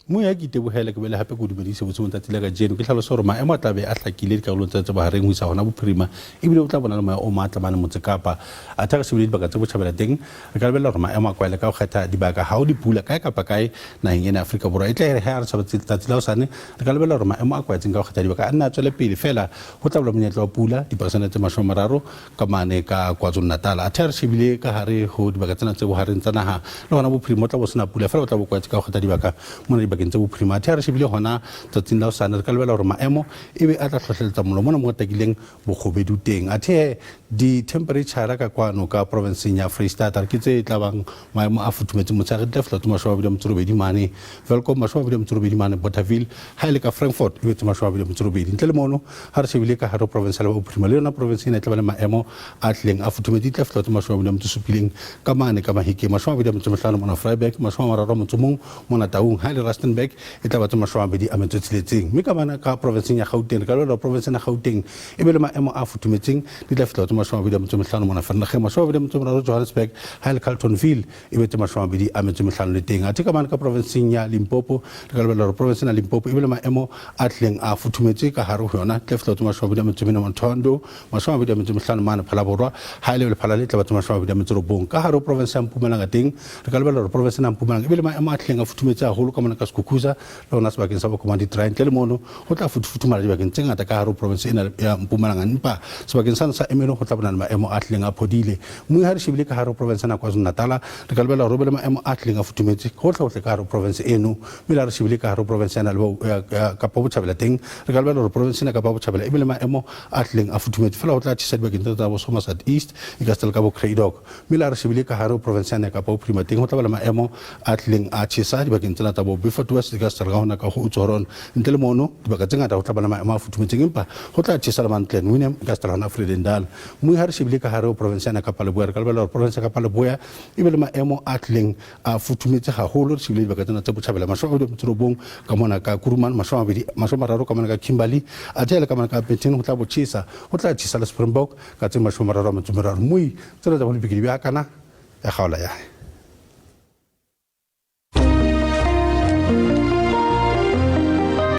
Moya ke itebohele ke bele hape ke o dumedise botsebong tsatsi la kajeno. Ke hlalose hore maemo a tla be a hlakile dikarolong tsa tse bohareng ho isa hona bophirima, ebile o tla bona le moya o matla mane Motse Kapa. Athe ha re shebile dibaka tse botjhabela teng, re ka lebella hore maemo a kwaele ka ho kgetha dibaka ha ho dipula kae kapa kae naheng ena ya Afrika Borwa. E tla ere ha re sheba tsatsi la hosane, re ka lebella hore maemo a kwaetseng ka ho kgetha dibaka a nne a tswele pele, feela ho tla ba le monyetla wa pula diperesente tse 30 ka mane ka KwaZulu-Natal. Athe ha re shebile ka hare ho dibaka tsena tse bohareng tsa naha le hona bophirima, ho tla bo sena pula, feela o tla bo kwaetse ka ho kgetha dibaka mona dibakeng tse bophirima. Athe ha re shebile hona tsatsing la hosane, re ka lebella hore maemo e be a tla hlohleletsa mollo mona mo takileng bokgobedu teng. Athe he di-temperature ka kwano ka provinceng ya Freistata ke tse tla bang maemo a futhumetseng motshehare, di tla fihla tse 28 mane Welkom, 28 mane Bothaville, ha e le ka Frankfort e be tse 28. Ntle le mono, ha re shebile ka hare ho province ya Leboa Bophirima, le yona province ena e tla ba le maemo a tlileng a futhumetse, di tla fihla tse 27 ka mane ka Mahikeng, 25 mona Vryburg, 31 mona Taung, ha e le Rustenburg e tla ba tse 26. Mme ka mane ka provinceng ya Gauteng, re ka lebella hore province ena Gauteng e be le maemo a futhumetseng, di tla fihla tse 25 mona Vereeniging, 23 Johannesburg, ha e le Carltonville e be tse 25 le teng. Athe ka mane ka provinceng ya Limpopo, re ka lebella hore province ya Limpopo e be le maemo a tlileng a futhumetse ka hare ho yona, tla fihla tse 24 mona Thohoyandou, 25 mane Phalaborwa, ha e le Lephalale e tla ba tse 29. Ka hare ho province ya Mpumalanga teng, re ka lebella hore province ya Mpumalanga e be le maemo a tlileng a futhumetse haholo ka mona ka Skukuza le hona sebakeng sa Bokomadi Dry. Ntle le mono, ho tla futhumala dibakeng tse ngata ka hare ho province ena ya Mpumalanga, empa sebakeng sane sa Ermelo ho tla bona le maemo a tlileng a phodile. Mme ha re shebile ka hare ho province ena KwaZulu-Natal, re ka lebella hore ho be le maemo a tlileng a futhumetse hohle-hohle ka hare ho province eno. Mme le ha re shebile ka hare ho province ena ya Kapa Botjhabela teng, re ka lebella hore province ena Kapa Botjhabela e be le maemo a tlileng a futhumetse, feela ho tla tjhesa dibakeng tsena tsa bo Somerset East, ekasita le ka bo Cradock. Mme le ha re shebile ka hare ho province yane ya Kapa Bophirima teng, ho tla ba le maemo a tlileng a tjhesa dibakeng tsena tsa bo Beaufort West, ekasita le ka hona ka ho Oudtshoorn. Ntle le mono, dibaka tse ngata ho tla ba le maemo a futhumetseng, empa ho tla tjhesa le mane Clanwilliam, ekasita le hona Vredendal. Mme ha re shebile ka hare ho province yane ya Kapa Leboya, re ka lebella hore province ya Kapa Leboya e be le maemo a tlileng a futhumetse haholo. Re shebile dibaka tsena tse botjhabela, 29 ka mona ka Kuruman, 20, 30 ka mona ka Kimberley, athe le ka mona ka Upington ho tla bo tjhesa, ho tla tjhesa le Springbok ka tse 33. Moi tsena tsa bolepikedi bja kana ya kgaola ya.